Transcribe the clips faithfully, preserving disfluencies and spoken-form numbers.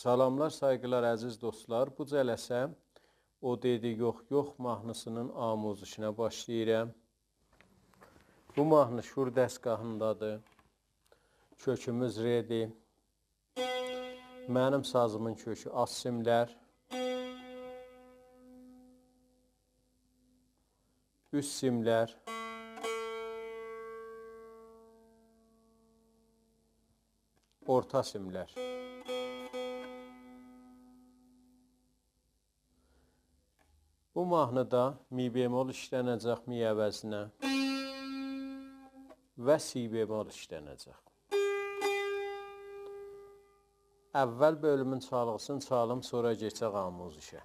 سلاملار، سایغیلار، عزیز دوستلار. بو جلسه «او دئدی یوخ یوخ» ماهنی‌سینین آموزشینه باشلاییرام. بو ماهنی شور دستگاهیندادیر. کؤکوموز رئدیر. منیم سازیمین کؤکو آلت سیملر، اوست سیملر، اورتا سیملر. بو ماهنیدا می بمل ایشلنه‌جک می عوضینه و سی بمل ایشلنه‌جک. اول بؤلومون چالغی‌سینی چالیم، سونرا کئچک آموزشه.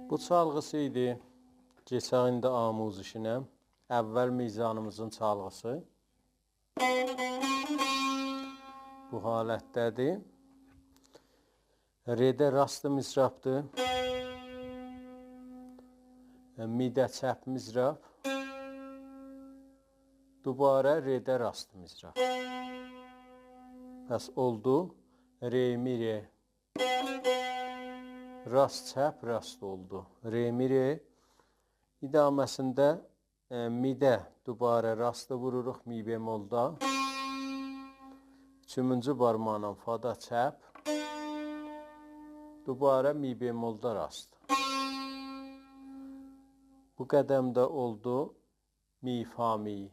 بو چالغی‌سی ایدی. کئچک ایندی آموزشینه. اول میزانیمیزین چالغی‌سی. بو حالتده‌دیر. رئده راست مضرابدیر. می‌ده چپ مضراب. دوباره رئده راست مضراب. پس اولدو ر، می، ر. راست، چپ، راست اولدو. ر، می، ر. ادامه‌سینده، ائ، می‌ده دوباره راستی ووروروق می بملدا. اوچونجو بارماقلا فادا چپ. دوباره می بملدا راست. بو قدمده اولدو می، فا، می.